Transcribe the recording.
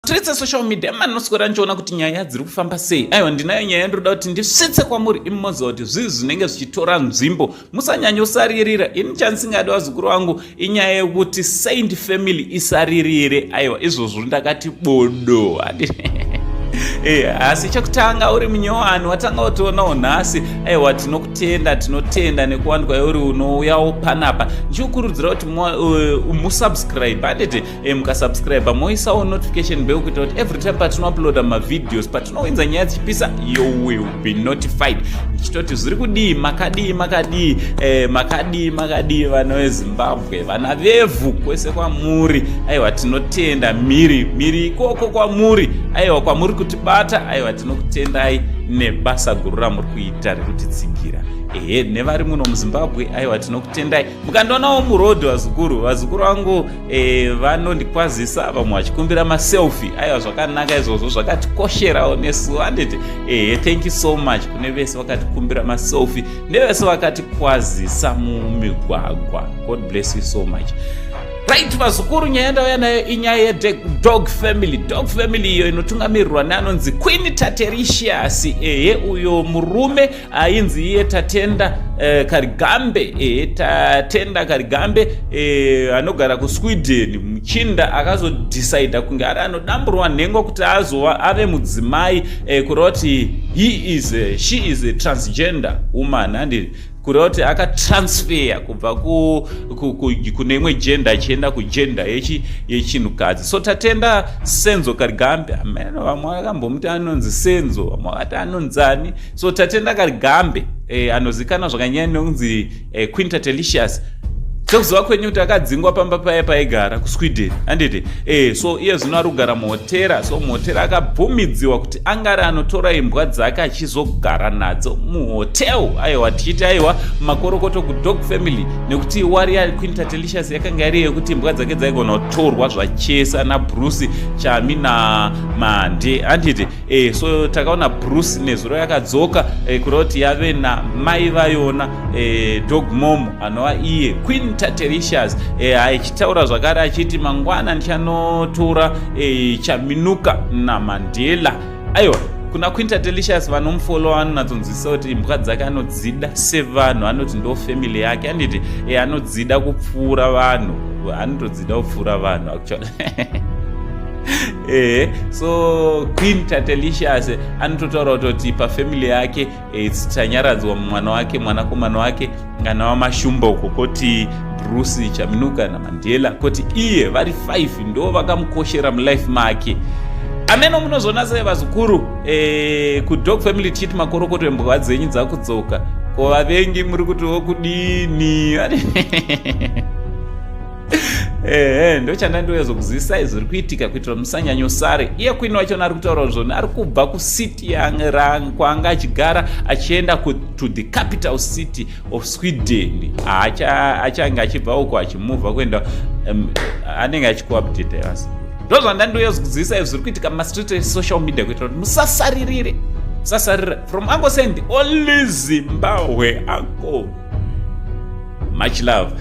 Streets esocial media manoswera ndichiona kuti nyaya dziri kufamba sei. Aiwa, ndinayo nyaya yandinoda kuti ndisvitse kwamuri, imi moziva kuti zvii zvinenge zvichitora nzvimbo. Musanyanyosaririra. Ini chandisingadi, vazukuru vangu, inyaya yekuti Saint family isaririre. Aiwa, izvozvo ndakati bodo. Asi chekutanga, uri munyowani watanga kutionawo nhasi, aiwa, tinokutenda, tinotenda nekuwanikwa uri unouyawo panapa. Ndichikukurudzira kuti musubscribe, handiti? Mukasubscribe, moisawo notification bell kuitira kuti every time patinouploada mavideos, patinowinza nyaya dzichipisa, you will be notified. Ndichitoti zviri kudii? Makadii, makadii, makadii, makadii, vana veZimbabwe, vana vevhu, kwese kwamuri? Aiwa, tinotenda mhiri mhiri ikoko kwamuri, aiwa, kwamuri kutibata. Aiwa, tinokutendai nebasa guru ramuri kuita rekutitsigira. Ehe, nevari muno muZimbabwe, aiwa, tinokutendai. Mukandionawo murodhi, vazukuru, vazukuru vangu vanondikwazisa, vamwe vachikumbira maselfie. Aiwa, zvakanaka izvozvo, zvakatikosherawo nesu, handiti? Ehe, thank you so much kune vese vakatikumbira maselfie nevese vakatikwazisa mumigwagwa. God bless you so much. Right, vazukuru, nyaya ndauya nayo inyaya yedog family. Dog family iyo inotungamirirwa neanonzi Queen Tatelicious. Ehe, uyo murume ainzi iye Tatenda Karigambe. Ehe, Tatenda Karigambe anogara kuSweden, muchinda akazodhisaidha kunge ari anodamburwa nhengo kuti azova ave mudzimai, kureva kuti he is a, she is a transgender woman, handiti? Kureva kuti akatransfer kubva kune imwe gender achienda kugender yechinhukadzi. So Tatenda Senzo Karigambe, ameno vamwe vakambomuti anonzi Senzo, vamwe vakati anonzani. So Tatenda Karigambe anozikanwa zvakanyanya nekunzi Queen Tatelicious. Sekuziva kwenyu kuti akadzingwa pamba paya paigara kuSweden, handiti? So iye zvino ari kugara muhotera. So muhotera akabvumidziwa kuti angari anotora imbwa dzake achizogara nadzo muhotel. Aiwa, tichiti aiwa, makorokoto kudog family, nekuti worry yaQueen Tatelicious yakanga iri yekuti imbwa dzake dzaigona kutorwa zvachesa naBruce, Chami naMande, handiti? So takaona Bruce nezuro yakadzoka, kureva kuti yave namai vayona, dog mom, anova iye Queen Tatelicious, achitaura zvakare achiti, "Mangwana ndichanotora Chaminuka naMandela." Aiwa, kuna Queen Tatelicious, vanomufollowa vanonatsonzwisisa kuti imbwa dzake anodzida sevanhu, anoti ndo family yake, handiti? Anodzida kupfuura vanhu, anotodzida kupfuura vanhu actually. Ehe, so Queen Tatelicious anototaura kutoti pafamily yake tanyaradzwa mwana wake, mwanakomana wake ana waMashumba uko, koti Bruce, Chaminuka naMandela, koti iye, vari 5 ndo vakamukoshera mulife make. Ameno munozoona sei, vazukuru? Kudog family tichiti makorokoto, embwa dzenyu dzakudzoka. Ko vavengi muri kutiwo kudini? Ehe, ndochandandiyozokuzisai zviri kuitika kuitira musanyanyosare. Iye queen wachona ari kutaura zvoni ari kubva kucity kwaanga achigara achienda to the capital city of Sweden. Achange achibva uko achimuvha kuenda, anenge achikuupdata yasi. Ndo zvandandiyozokuzisai zviri kuitika mumastreet esocial media kuitira kuti musasaririre, musasaririra. From Uncle Send, only Zimbabwe uncle, much love.